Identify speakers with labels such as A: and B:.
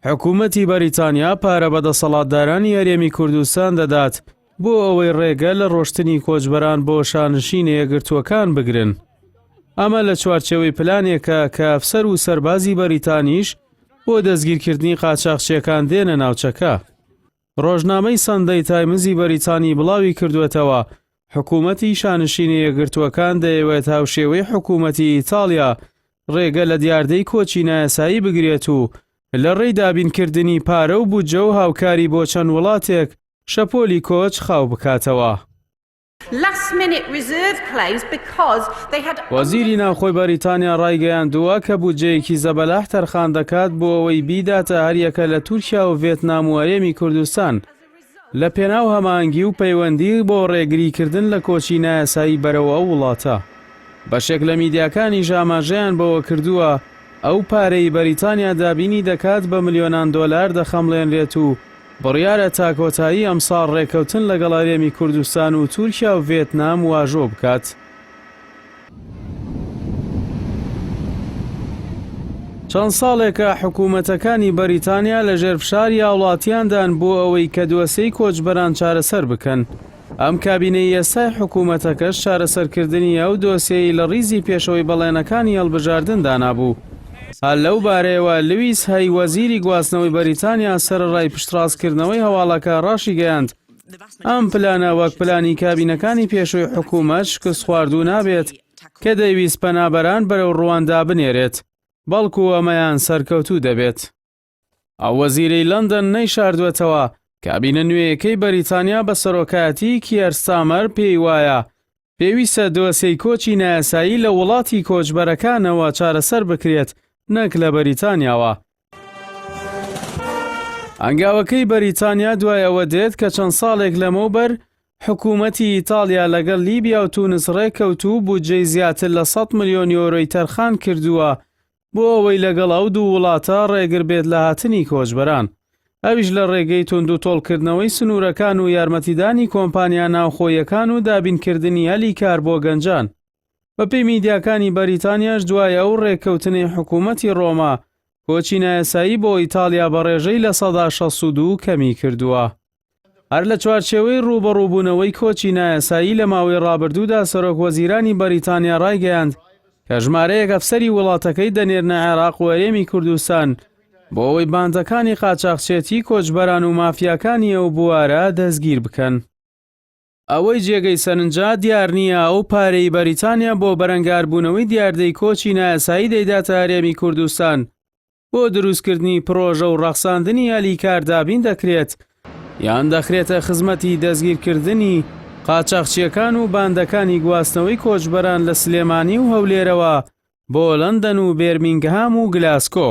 A: حکوومەتی بەریتانیا پارە بە دەسەڵاتدارانی هەرێمی کوردستان دەدات بۆ ئەوەی ڕێگە لە ڕۆشتنی کۆچبەران بۆ شانشینە یەکگرتووەکان بگرن. ئەمە لە چوارچێوەی پلانێکە کە ئەفسەر و سەربازی بەریتانیش بۆ دەستگیرکردنی قاچاخچییەکان دێنە ناوچەکە. ڕۆژنامەی سەندەی تایمزی بەریتانی بڵاوی کردووەتەوە، حکوومەتی شانشینە یەکگرتووەکان دەیەوێت هاوشێوەی حکوومەتی ئیتاڵیا ڕێگە لە دیاردەی کۆچی نایاسایی بگرێت و لە ڕێی دابینکردنی پارە و بودجە و هاوکاری بۆ چەند وڵاتێک شەپۆلی کۆچ خاو بکاتەوە. وەزیری ناوخۆی بەریتانیا ڕایگەیاندووە کە بودجەیەکی زەبەلاح تەرخان دەکات بۆ ئەوەی بیداتە هەریەکە لە تورکیا و ڤێتنام و هەرێمی کوردستان لە پێناو هەماهەنگی و پەیوەندی بۆ ڕێگریکردن لە کۆچی نایاسایی بەرەو ئەو وڵاتە. بەشێک لە میدیاکانیش ئاماژەیان بەوە کردووە ئەو پارەی بەریتانیا دابینی دەکات بە ملیۆنان دۆلار دەخەمڵێنرێت و بڕیارە تا کۆتایی ئەمساڵ ڕێککەوتن لەگەڵ هەرێمی کوردستان و تورکیا و ڤێتنام واژۆ بکات. چەند ساڵێکە حکوومەتەکانی بەریتانیا لەژێر فشاری هاوڵاتیاندان بۆ ئەوەی کە دۆسێی کۆچبەران چارەسەر بکەن. ئەم کابینەی ئێستای حکوومەتەکەش چارەسەرکردنی ئەو دۆسیەی لە ڕیزی پێشەوەی بەڵێنەکانی هەڵبژاردن دانابوو. هەر لەو بارەیەوە لویس هەی وەزیری گواستنەوەی بەریتانیا سەرەڕای پشتڕاستکردنەوەی هەواڵەکە ڕاشیگەیاند، ئەم پلانە وەک پلانی کابینەکانی پێشووی حکوومەت شکستخواردوو نابێت کە دەیویست پەنابەران بەرەو ڕواندا بنێرێت، بەڵکو ئەمەیان سەرکەوتوو دەبێت. ئەو وەزیرەی لەندەن نەیشاردووەتەوە، کابینە نوێیەکەی بەریتانیا بە سەرۆکایەتیی کیەر ستامەر پێی وایە پێویستە دۆسێی کۆچی نایاسایی لە وڵاتی کۆچبەرەکانەوە چارەسەر بکرێت نەک لە بەریتانیاوە. هەنگاوەکەی بەریتانیا دوای ئەوە دێت کە چەند ساڵێک لەمەوبەر حکوومەتی ئیتاڵیا لەگەڵ لیبیا و تونس ڕێککەوت و بودجەی زیاتر لە 100 ملیۆن یۆرۆی تەرخان کردووە بۆ ئەوەی لەگەڵ ئەو دوو وڵاتە ڕێگر بێت لە هاتنی کۆچبەران، ئەویش لە ڕێگەی توندوتۆڵکردنەوەی سنوورەکان و یارمەتیدانی کۆمپانیا ناوخۆییەکان و دابینکردنی هەلی کار بۆ گەنجان. بەپێی میدیاکانی بەریتانیاش دوای ئەو ڕێککەوتنەی حکوومەتی ڕۆما، کۆچی نایاسایی بۆ ئیتاڵیا بە ڕێژەی 62% کەمی کردووە. هەر لە چوارچێوەی ڕووبەڕووبوونەوەی کۆچی نایاسایی لە ماوەی ڕابردوودا سەرۆک وەزیرانی بەریتانیا ڕایگەیاند کە ژمارەیەک ئەفسەری وڵاتەکەی دەنێرنە عێراق و هەرێمی کوردستان بۆ ئەوەی باندەکانی قاچاخچێتی کۆچبەران و مافیاکانی ئەو بوارە دەستگیر بکەن. ئەوەی جێگەی سەرنجە دیار نییە ئەو پارەی بەریتانیا بۆ بەرەنگاربوونەوەی دیاردەی کۆچی نایاسایی دەیداتە هەرێمی کوردستان بۆ دروستکردنی پڕۆژە و ڕەخساندنی هەلی کار دابین دەکرێت یان دەخرێتە خزمەتی دەستگیرکردنی قاچاخچییەکان و باندەکانی گواستنەوەی کۆچبەران لە سلێمانی و هەولێرەوە بۆ لەندەن و بێرمینگهام و گلاسکۆ.